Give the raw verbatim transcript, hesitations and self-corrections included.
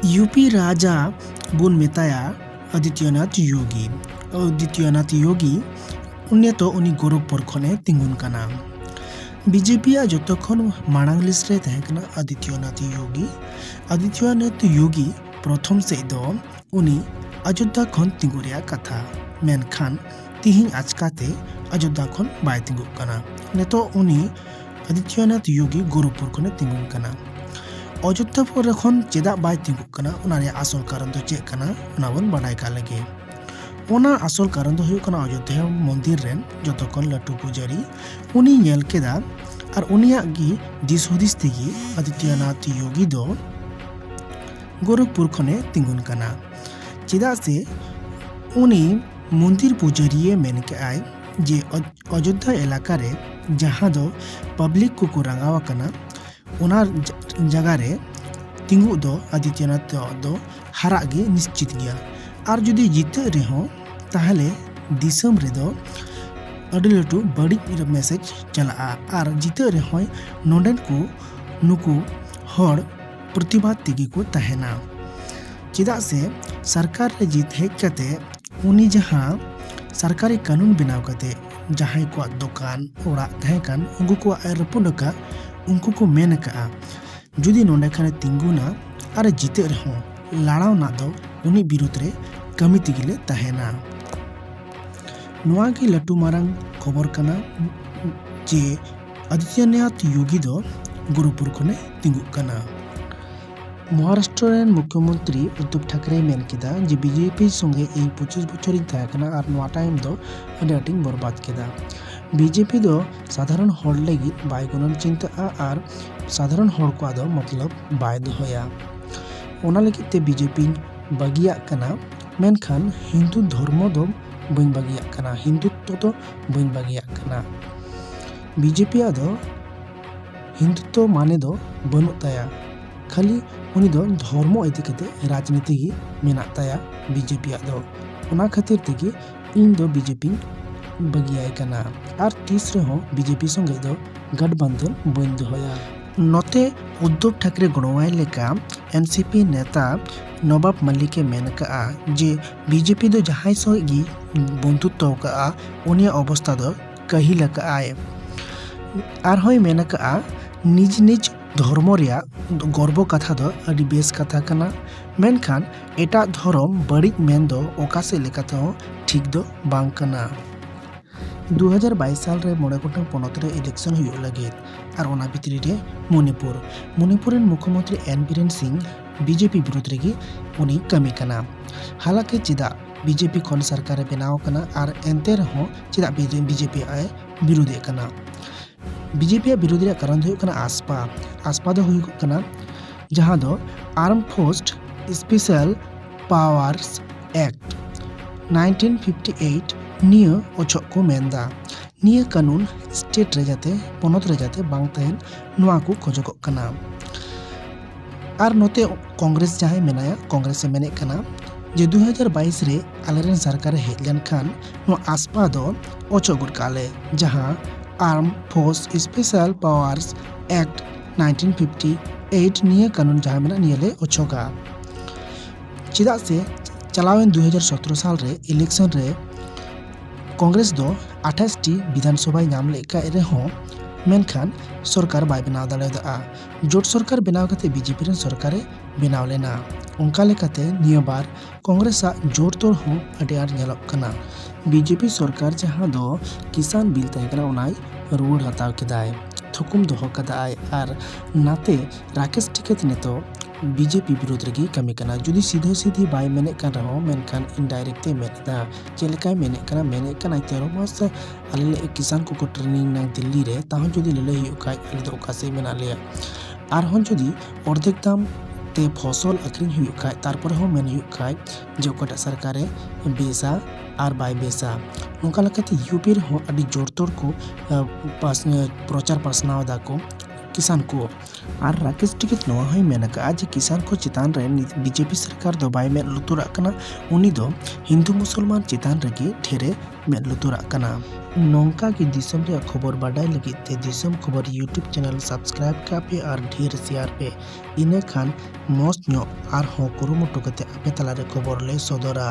ᱭᱩᱯᱤ ᱨᱟᱡᱟ ᱵᱚᱱ ᱢᱮᱛᱟᱭᱟ ᱟᱫᱤᱛᱭᱚᱱᱟᱛᱷ ᱭᱳᱜᱤ᱾ ᱟᱫᱤᱛᱭᱚᱱᱟᱛᱷ ᱭᱳᱜᱤ ᱱᱤᱛᱚᱜ ᱩᱱᱤ ᱜᱳᱨᱚᱠᱷᱯᱩᱨ ᱠᱷᱚᱱᱮ ᱛᱤᱸᱜᱩᱱ ᱠᱟᱱᱟ᱾ ᱵᱤᱡᱮᱯᱤ ᱟᱜ ᱡᱚᱛᱚ ᱠᱷᱚᱱ ᱢᱟᱲᱟᱝ ᱞᱤᱥᱴ ᱨᱮ ᱛᱟᱦᱮᱸ ᱠᱟᱱᱟ ᱟᱫᱤᱛᱭᱚᱱᱟᱛᱷ ᱭᱳᱜᱤ᱾ ᱟᱫᱤᱛᱭᱚᱱᱟᱛᱷ ᱭᱳᱜᱤ ᱯᱨᱚᱛᱷᱚᱢ ᱥᱮᱫ ᱫᱚ ᱩᱱᱤ ᱚᱡᱳᱫᱽᱫᱷᱟ ᱠᱷᱚᱱ ᱛᱤᱸᱜᱩ ᱨᱮᱭᱟᱜ ᱠᱟᱛᱷᱟ, ᱢᱮᱱᱠᱷᱟᱱ ᱛᱤᱦᱤᱧ ᱟᱪᱠᱟᱛᱮ ᱚᱡᱳᱫᱽᱫᱷᱟ ᱠᱷᱚᱱ ᱵᱟᱭ ᱛᱤᱸᱜᱩᱜ ᱠᱟᱱᱟ᱾ ᱱᱤᱛᱚᱜ ᱩᱱᱤ ᱟᱫᱤᱛᱭᱚᱱᱟᱛᱷ ᱭᱳᱜᱤ ᱜᱳᱨᱚᱠᱷᱯᱩᱨ ᱠᱷᱚᱱᱮ ᱛᱤᱸᱜᱩᱱ ᱠᱟᱱᱟ᱾ ᱚᱡᱳᱫᱽᱫᱷᱟ ᱯᱚᱨᱮ ᱠᱷᱚᱱ ᱪᱮᱫᱟᱜ ᱵᱟᱭ ᱛᱤᱸᱜᱩᱜ ᱠᱟᱱᱟ, ᱚᱱᱟ ᱨᱮᱭᱟᱜ ᱟᱥᱚᱞ ᱠᱟᱨᱚᱱ ᱫᱚ ᱪᱮᱫ ᱠᱟᱱᱟ, ᱚᱱᱟ ᱵᱚᱱ ᱵᱟᱰᱟᱭ ᱠᱟᱜ ᱞᱮᱜᱮ᱾ ᱚᱱᱟ ᱟᱥᱚᱞ ᱠᱟᱨᱚᱱ ᱫᱚ ᱦᱩᱭᱩᱜ ᱠᱟᱱᱟ ᱚᱡᱳᱫᱽᱫᱷᱟ ᱢᱚᱱᱫᱤᱨ ᱨᱮᱱ ᱡᱚᱛᱚ ᱠᱷᱚᱱ ᱞᱟᱹᱴᱩ ᱯᱩᱡᱟᱨᱤ ᱩᱱᱤ ᱧᱮᱞ ᱠᱮᱫᱟ ᱟᱨ ᱩᱱᱤᱭᱟᱜ ᱜᱮ ᱫᱤᱥ ᱦᱩᱫᱤᱥ ᱛᱮᱜᱮ ᱟᱫᱤᱛᱭᱚᱱᱟᱛᱷ ᱭᱳᱜᱤ ᱫᱚ ᱜᱳᱨᱚᱠᱷᱯᱩᱨ ᱠᱷᱚᱱᱮ ᱛᱤᱸᱜᱩᱱ ᱠᱟᱱᱟ᱾ ᱪᱮᱫᱟᱜ ᱥᱮ ᱩᱱᱤ ᱢᱚᱱᱫᱤᱨ ᱯᱩᱡᱟᱹᱨᱤᱭᱮ ᱢᱮᱱ ᱠᱮᱜᱼᱟᱭ ᱡᱮ ᱚᱡ-, ᱚᱡᱳᱫᱽᱫᱷᱟ ᱮᱞᱟᱠᱟ ᱨᱮ ᱡᱟᱦᱟᱸ ᱫᱚ ᱯᱟᱵᱽᱞᱤᱠ ᱠᱚᱠᱚ ᱨᱟᱸᱜᱟᱣ ᱟᱠᱟᱱᱟ, ᱚᱱᱟ ᱡᱟ-, ᱡᱟᱭᱜᱟ ᱨᱮ ᱛᱤᱸᱜᱩᱜ ᱫᱚ ᱟᱫᱤᱛᱭᱚᱱᱟᱛᱷ ᱫᱚ ᱦᱟᱨᱟᱜ ᱜᱮ ᱱᱤᱥᱪᱤᱛ ᱜᱮᱭᱟ᱾ ᱟᱨ ᱡᱩᱫᱤ ᱡᱤᱛᱟᱹᱜ ᱨᱮᱦᱚᱸ, ᱛᱟᱦᱞᱮ ᱫᱤᱥᱚᱢ ᱨᱮᱫᱚ ᱟᱹᱰᱤ ᱞᱟᱹᱴᱩ ᱵᱟᱹᱲᱤᱡ ᱢᱮᱥᱮᱡᱽ ᱪᱟᱞᱟᱜᱼᱟ᱾ ᱟᱨ ᱡᱤᱛᱟᱹᱜ ᱨᱮᱦᱚᱸᱭ, ᱱᱚᱰᱮᱱ ᱠᱚ ᱱᱩᱠᱩ ᱦᱚᱲ ᱯᱨᱚᱛᱤᱵᱟᱫ ᱛᱮᱜᱮ ᱠᱚ ᱛᱟᱦᱮᱱᱟ᱾ ᱪᱮᱫᱟᱜ ᱥᱮ ᱥᱚᱨᱠᱟᱨ ᱨᱮ ᱡᱤᱛ ᱦᱮᱡ ᱠᱟᱛᱮ ᱩᱱᱤ ᱡᱟᱦᱟᱸ ᱥᱚᱨᱠᱟᱨᱤ ᱠᱟᱹᱱᱩᱱ ᱵᱮᱱᱟᱣ ᱠᱟᱛᱮ ᱡᱟᱦᱟᱸᱭ ᱠᱚᱣᱟᱜ ᱫᱚᱠᱟᱱ ᱚᱲᱟᱜ ᱛᱟᱦᱮᱸ ᱠᱟᱱ, ᱩᱱᱠᱩ ᱠᱚᱣᱟᱜ ᱮ ᱨᱟᱹᱯᱩᱫ ᱟᱠᱟᱫ, ᱩᱱᱠᱩ ᱠᱚ ᱢᱮᱱ ᱟᱠᱟᱫᱼᱟ, ᱡᱩᱫᱤ ᱱᱚᱰᱮ ᱠᱷᱟᱱᱮ ᱛᱤᱸᱜᱩᱱᱟ ᱟᱨ ᱮ ᱡᱤᱛᱟᱹᱜ ᱨᱮᱦᱚᱸ, ᱞᱟᱲᱟᱣ ᱨᱮᱱᱟᱜ ᱫᱚ ᱩᱱᱤ ᱵᱤᱨᱩᱫᱽ ᱨᱮ ᱠᱟᱹᱢᱤ ᱛᱮᱜᱮ ᱞᱮ ᱛᱟᱦᱮᱱᱟ᱾ ᱱᱚᱣᱟ ᱜᱮ ᱞᱟᱹᱴᱩ ᱢᱟᱨᱟᱝ ᱠᱷᱚᱵᱚᱨ ᱠᱟᱱᱟ ᱡᱮ ᱟᱫᱤᱛᱭᱚᱱᱟᱛᱷ ᱭᱳᱜᱤ ᱫᱚ ᱜᱳᱨᱚᱠᱷᱯᱩᱨ ᱠᱷᱚᱱᱮ ᱛᱤᱸᱜᱩᱜ ᱠᱟᱱᱟ᱾ ᱢᱚᱦᱟᱨᱟᱥᱴᱨᱚ ᱨᱮᱱ ᱢᱩᱠᱷᱭᱚᱢᱚᱱᱛᱨᱤ ᱩᱫᱽᱫᱷᱚᱵᱽ ᱴᱷᱟᱠᱨᱮᱭ ᱢᱮᱱ ᱠᱮᱫᱟ ᱡᱮ ᱵᱤᱡᱮᱯᱤ ᱥᱚᱸᱜᱮ ᱤᱧ ᱯᱚᱸᱪᱤᱥ ᱵᱚᱪᱷᱚᱨᱤᱧ ᱛᱟᱦᱮᱸ ᱠᱟᱱᱟ ᱟᱨ ᱱᱚᱣᱟ ᱴᱟᱭᱤᱢ ᱫᱚ ᱟᱹᱰᱤ ᱟᱸᱴᱤᱧ ᱵᱚᱨᱵᱟᱫ ᱠᱮᱫᱟ᱾ ᱵᱤᱡᱮᱯᱤ ᱫᱚ ᱥᱟᱫᱷᱟᱨᱚᱱ ᱦᱚᱲ ᱞᱟᱹᱜᱤᱫ ᱵᱟᱭ ᱜᱩᱱᱟᱹᱱ ᱪᱤᱱᱛᱟᱹᱜᱼᱟ ᱟᱨ ᱥᱟᱫᱷᱟᱨᱚᱱ ᱦᱚᱲ ᱠᱚᱣᱟᱜ ᱫᱚ ᱢᱚᱛᱞᱚᱵ ᱵᱟᱭ ᱫᱚᱦᱚᱭᱟ᱾ ᱚᱱᱟ ᱞᱟᱹᱜᱤᱫ ᱛᱮ ᱵᱤᱡᱮᱯᱤᱧ ᱵᱟᱹᱜᱤᱭᱟᱜ ᱠᱟᱱᱟ, ᱢᱮᱱᱠᱷᱟᱱ ᱦᱤᱱᱫᱩ ᱫᱷᱚᱨᱢᱚ ᱫᱚ ᱵᱟᱹᱧ ᱵᱟᱹᱜᱤᱭᱟᱜ ᱠᱟᱱᱟ, ᱦᱤᱱᱫᱩᱛᱛᱚ ᱫᱚ ᱵᱟᱹᱧ ᱵᱟᱹᱜᱤᱭᱟᱜ ᱠᱟᱱᱟ᱾ ᱵᱤᱡᱮᱯᱤᱭᱟᱜ ᱫᱚ ᱦᱤᱱᱫᱩᱛᱛᱚ ᱢᱟᱱᱮ ᱫᱚ ᱵᱟᱹᱱᱩᱜ ᱛᱟᱭᱟ, ᱠᱷᱟᱹᱞᱤ ᱩᱱᱤ ᱫᱚ ᱫᱷᱚᱨᱢᱚ ᱤᱫᱤ ᱠᱟᱛᱮ ᱨᱟᱡᱽᱱᱤᱛᱤ ᱜᱮ ᱢᱮᱱᱟᱜ ᱛᱟᱭᱟ ᱵᱤᱡᱮᱯᱤᱭᱟᱜ ᱫᱚ᱾ ᱚᱱᱟ ᱠᱷᱟᱹᱛᱤᱨ ᱛᱮᱜᱮ ᱤᱧ ᱫᱚ ᱵᱤᱡᱮᱯᱤᱧ ᱵᱟᱹᱜᱤᱭᱟᱭ ᱠᱟᱱᱟ ᱟᱨ ᱛᱤᱥ ᱨᱮᱦᱚᱸ ᱵᱤᱡᱮᱯᱤ ᱥᱚᱸᱜᱮ ᱫᱚ ᱜᱟᱴᱵᱟᱱᱫᱷᱚᱱ ᱵᱟᱹᱧ ᱫᱚᱦᱚᱭᱟ᱾ ᱱᱚᱛᱮ ᱩᱫᱽᱫᱷᱚᱵᱽ ᱴᱷᱟᱠᱨᱮ ᱜᱚᱲᱚᱣᱟᱭ ᱞᱮᱠᱟ ᱮᱱ ᱥᱤ ᱯᱤ ᱱᱮᱛᱟ ᱱᱚᱵᱟᱵ ᱢᱟᱞᱤᱠ ᱮ ᱢᱮᱱ ᱟᱠᱟᱫᱼᱟ ᱡᱮ ᱵᱤ ᱡᱮ ᱯᱤ ᱫᱚ ᱡᱟᱦᱟᱸᱭ ᱥᱟᱶ ᱜᱮ ᱵᱚᱱᱫᱷᱩᱛᱛᱚ ᱟᱠᱟᱫᱼᱟ, ᱩᱱᱤᱭᱟᱜ ᱚᱵᱚᱥᱛᱟ ᱫᱚ ᱠᱟᱹᱦᱤᱞ ᱟᱠᱟᱫᱼᱟᱭ᱾ ᱟᱨᱦᱚᱸᱭ ᱢᱮᱱ ᱟᱠᱟᱫᱼᱟ, ᱱᱤᱡ ᱱᱤᱡ ᱫᱷᱚᱨᱢᱚ ᱨᱮᱭᱟᱜ ᱜᱚᱨᱵᱚ ᱠᱟᱛᱷᱟ ᱫᱚ ᱟᱹᱰᱤ ᱵᱮᱥ ᱠᱟᱛᱷᱟ ᱠᱟᱱᱟ, ᱢᱮᱱᱠᱷᱟᱱ ᱮᱴᱟᱜ ᱫᱷᱚᱨᱚᱢ ᱵᱟᱹᱲᱤᱡ ᱢᱮᱱ ᱫᱚ ᱚᱠᱟ ᱥᱮᱫ ᱞᱮᱠᱟ ᱛᱮᱦᱚᱸ ᱴᱷᱤᱠ ᱫᱚ ᱵᱟᱝ ᱠᱟᱱᱟ᱾ ᱫᱩ ᱦᱟᱡᱟᱨ ᱵᱟᱭᱤᱥ ᱥᱟᱞ ᱨᱮ ᱢᱚᱬᱮ ᱜᱚᱴᱟᱝ ᱯᱚᱱᱚᱛ ᱨᱮ election ᱦᱩᱭᱩᱜ ᱞᱟᱹᱜᱤᱫ, ᱟᱨ ᱚᱱᱟ ᱵᱷᱤᱛᱨᱤ ᱨᱮ ᱢᱚᱱᱤᱯᱩᱨ᱾ ᱢᱚᱱᱤᱯᱩᱨ ᱨᱮᱱ ᱢᱩᱠᱷᱭᱚᱢᱚᱱᱛᱨᱤ ᱮᱱ ᱵᱤᱨᱮᱱ ᱥᱤᱝ ᱵᱤ ᱡᱮ ᱯᱤ ᱵᱤᱨᱩᱫᱷ ᱨᱮᱜᱮ ᱩᱱᱤ ᱠᱟᱹᱢᱤ ᱠᱟᱱᱟ᱾ ᱦᱟᱞᱟᱝᱠᱤ ᱪᱮᱫᱟᱜ ᱵᱤ ᱡᱮ ᱯᱤ ᱠᱷᱚᱱ ᱥᱚᱨᱠᱟᱨ ᱮ ᱵᱮᱱᱟᱣ ᱠᱟᱱᱟ ᱟᱨ ᱮᱱᱛᱮ ᱨᱮᱦᱚᱸ ᱪᱮᱫᱟᱜ ᱵᱤ ᱡᱮ ᱯᱤ ᱮ ᱵᱤᱨᱩᱫᱷ ᱮᱫ ᱠᱟᱱᱟ? ᱵᱤ ᱡᱮ ᱯᱤ ᱟᱜ ᱵᱤᱨᱩᱫᱷ ᱨᱮᱭᱟᱜ ᱠᱟᱨᱚᱱ ᱫᱚ ᱦᱩᱭᱩᱜ ᱠᱟᱱᱟ ᱟᱥᱯᱟ᱾ ᱟᱥᱯᱟ ᱫᱚ ᱦᱩᱭᱩᱜ ᱠᱟᱱᱟ ᱡᱟᱦᱟᱸ ᱫᱚ Armed Forces Special Powers Act nineteen fifty eight, ᱱᱤᱭᱟᱹ ᱚᱪᱚᱜ ᱠᱚ ᱢᱮᱱᱫᱟ᱾ ᱱᱤᱭᱟᱹ ᱠᱟᱹᱱᱩᱱ state ᱨᱮ ᱡᱟᱛᱮ, ᱯᱚᱱᱚᱛ ᱨᱮ ᱡᱟᱛᱮ ᱵᱟᱝ ᱛᱟᱦᱮᱱ, ᱱᱚᱣᱟ ᱠᱚ ᱠᱷᱚᱡᱚᱜᱚᱜ ᱠᱟᱱᱟ᱾ ᱟᱨ ᱱᱚᱛᱮ ᱠᱚᱝᱜᱨᱮᱥ ᱡᱟᱦᱟᱸᱭ ᱢᱮᱱᱟᱭᱟ, ᱠᱚᱝᱜᱨᱮᱥ ᱮ ᱢᱮᱱᱮᱫ ᱠᱟᱱᱟ ᱡᱮ ᱫᱩ ᱦᱟᱡᱟᱨ ᱵᱟᱭᱤᱥ ᱨᱮ ᱟᱞᱮᱨᱮᱱ ᱥᱚᱨᱠᱟᱨ ᱮ ᱦᱮᱡ ᱞᱮᱱᱠᱷᱟᱱ ᱱᱚᱣᱟ ᱟᱥᱯᱟ ᱫᱚ ᱚᱪᱚᱜ ᱜᱚᱫ ᱠᱟᱜᱼᱟ ᱞᱮ, ᱡᱟᱦᱟᱸ Armed Forces Special Powers Act nineteen fifty eight, ᱱᱤᱭᱟᱹ ᱠᱟᱹᱱᱩᱱ ᱡᱟᱦᱟᱸ ᱢᱮᱱᱟᱜᱼᱟ, ᱱᱤᱭᱟᱹ ᱞᱮ ᱚᱪᱚᱜᱟ᱾ ᱪᱮᱫᱟᱜ ᱥᱮ ᱪᱟᱞᱟᱣᱮᱱ ᱫᱩ ᱦᱟᱡᱟᱨ ᱥᱚᱛᱨᱚ ᱥᱟᱞ ᱨᱮ election ᱨᱮ ᱠᱚᱝᱜᱨᱮᱥ ᱫᱚ ᱟᱴᱷᱟᱥ ᱴᱤ ᱵᱤᱫᱷᱟᱱ ᱥᱚᱵᱷᱟᱭ ᱧᱟᱢ ᱞᱮᱫ ᱠᱟᱜ ᱨᱮᱦᱚᱸ, ᱢᱮᱱᱠᱷᱟᱱ ᱥᱚᱨᱠᱟᱨ ᱵᱟᱭ ᱵᱮᱱᱟᱣ ᱫᱟᱲᱮᱭᱟᱫᱟ᱾ ᱡᱳᱴ ᱥᱚᱨᱠᱟᱨ ᱵᱮᱱᱟᱣ ᱠᱟᱛᱮ ᱵᱤ ᱡᱮ ᱯᱤ ᱨᱮᱱ ᱥᱚᱨᱠᱟᱨᱮ ᱵᱮᱱᱟᱣ ᱞᱮᱱᱟ᱾ ᱚᱱᱠᱟ ᱞᱮᱠᱟᱛᱮ ᱱᱤᱭᱟᱹ ᱵᱟᱨ ᱠᱚᱝᱜᱨᱮᱥ ᱟᱜ ᱡᱳᱨ ᱛᱳᱲ ᱦᱚᱸ ᱟᱹᱰᱤ ᱟᱸᱴ ᱧᱮᱞᱚᱜ ᱠᱟᱱᱟ᱾ ᱵᱤ ᱡᱮ ᱯᱤ ᱥᱚᱨᱠᱟᱨ ᱡᱟᱦᱟᱸ ᱫᱚ ᱠᱤᱥᱟᱱ ᱵᱤᱞ ᱛᱟᱦᱮᱸ ᱠᱟᱱᱟ, ᱚᱱᱟᱭ ᱨᱩᱣᱟᱹᱲ ᱦᱟᱛᱟᱣ ᱠᱮᱫᱟᱭ, ᱛᱷᱩᱠᱩᱢ ᱫᱚᱦᱚ ᱠᱟᱫᱟᱭ᱾ ᱟᱨ ᱱᱟᱛᱮ ᱨᱟᱠᱮᱥ ᱴᱤᱠᱮᱛ ᱱᱤᱛᱚᱜ ᱵᱤ ᱡᱮ ᱯᱤ ᱵᱤᱨᱩᱫᱷ ᱨᱮᱜᱮ ᱠᱟᱹᱢᱤ ᱠᱟᱱᱟ᱾ ᱡᱩᱫᱤ ᱥᱤᱫᱷᱟᱹ ᱥᱤᱫᱷᱤ ᱵᱟᱭ ᱢᱮᱱᱮᱫ ᱠᱟᱱ ᱨᱮᱦᱚᱸ, ᱢᱮᱱᱠᱷᱟᱱ indirect ᱛᱮ ᱢᱮᱱ ᱮᱫᱟ᱾ ᱪᱮᱫ ᱞᱮᱠᱟᱭ ᱢᱮᱱᱮᱫ ᱠᱟᱱᱟ? ᱢᱮᱱᱮᱫ ᱠᱟᱱᱟᱭ, "ᱛᱮᱨᱚ ᱢᱟᱥ ᱟᱞᱮ ᱞᱮ ᱠᱤᱥᱟᱱ ᱠᱚᱠᱚ training ᱱᱟ ᱫᱤᱞᱞᱤ ᱨᱮ, ᱛᱟᱦᱚᱸ ᱡᱩᱫᱤ ᱞᱟᱹᱞᱟᱹᱭ ᱦᱩᱭᱩᱜ ᱠᱷᱟᱡ, ᱟᱞᱮ ᱫᱚ ᱚᱠᱟ ᱥᱮᱫ ᱢᱮᱱᱟᱜ ᱞᱮᱭᱟ?" ᱟᱨᱦᱚᱸ ᱡᱩᱫᱤ ᱚᱨᱫᱷᱮᱠ ᱫᱟᱢ ᱛᱮ ᱯᱷᱚᱥᱚᱞ ᱟᱹᱠᱷᱨᱤᱧ ᱦᱩᱭᱩᱜ ᱠᱷᱟᱡ, ᱛᱟᱨᱯᱚᱨᱮ ᱦᱚᱸ ᱢᱮᱱ ᱦᱩᱭᱩᱜ ᱠᱷᱟᱡ ᱡᱮ ᱚᱠᱟᱴᱟᱜ ᱥᱚᱨᱠᱟᱨᱮ ᱵᱮᱥᱟ ᱟᱨ ᱵᱟᱭ ᱵᱮᱥᱟ᱾ ᱱᱚᱝᱠᱟ ᱞᱮᱠᱟᱛᱮ ᱭᱩ ᱯᱤ ᱨᱮᱦᱚᱸ ᱟᱹᱰᱤ ᱡᱳᱨᱛᱳᱲ ᱠᱚ, ᱟ, ᱯᱟᱥ-, ᱯᱨᱚᱪᱟᱨ ᱯᱟᱥᱱᱟᱣ ᱫᱟᱠᱚ᱾ ᱠᱤᱥᱟᱱ ᱠᱚ᱾ ᱟᱨ ᱨᱟᱠᱮᱥ ᱴᱤᱠᱤᱛ ᱱᱚᱣᱟ ᱦᱚᱸᱭ ᱢᱮᱱ ᱟᱠᱟᱫᱼᱟ ᱡᱮ ᱠᱤᱥᱟᱱ ᱠᱚ ᱪᱮᱛᱟᱱ ᱨᱮ ᱱᱤᱛ ᱵᱤᱡᱮᱯᱤ ᱥᱚᱨᱠᱟᱨ ᱫᱚ ᱵᱟᱭ ᱢᱮᱫ ᱞᱩᱛᱩᱨᱟᱜ ᱠᱟᱱᱟ, ᱩᱱᱤ ᱫᱚ ᱦᱤᱱᱫᱩ ᱢᱩᱥᱚᱞᱢᱟᱱ ᱪᱮᱛᱟᱱ ᱨᱮᱜᱮ ᱰᱷᱮᱨᱮ ᱢᱮᱫ ᱞᱩᱛᱩᱨᱟᱜ ᱠᱟᱱᱟ᱾ ᱱᱚᱝᱠᱟ ᱜᱮ ᱫᱤᱥᱚᱢ ᱨᱮᱭᱟᱜ ᱠᱷᱚᱵᱚᱨ ᱵᱟᱰᱟᱭ ᱞᱟᱹᱜᱤᱫ ᱛᱮ ᱫᱤᱥᱚᱢ ᱠᱷᱚᱵᱚᱨ YouTube channel subscribe ᱠᱟᱜ ᱯᱮ ᱟᱨ ᱰᱷᱮᱨ share ᱯᱮ, ᱤᱱᱟᱹ ᱠᱷᱟᱱ ᱢᱚᱡᱽ ᱧᱚᱜ ᱟᱨᱦᱚᱸ ᱠᱩᱨᱩᱢᱩᱴᱩ ᱠᱟᱛᱮ ᱟᱯᱮ ᱛᱟᱞᱟᱨᱮ ᱠᱷᱚᱵᱚᱨ ᱞᱮ ᱥᱚᱫᱚᱨᱟ᱾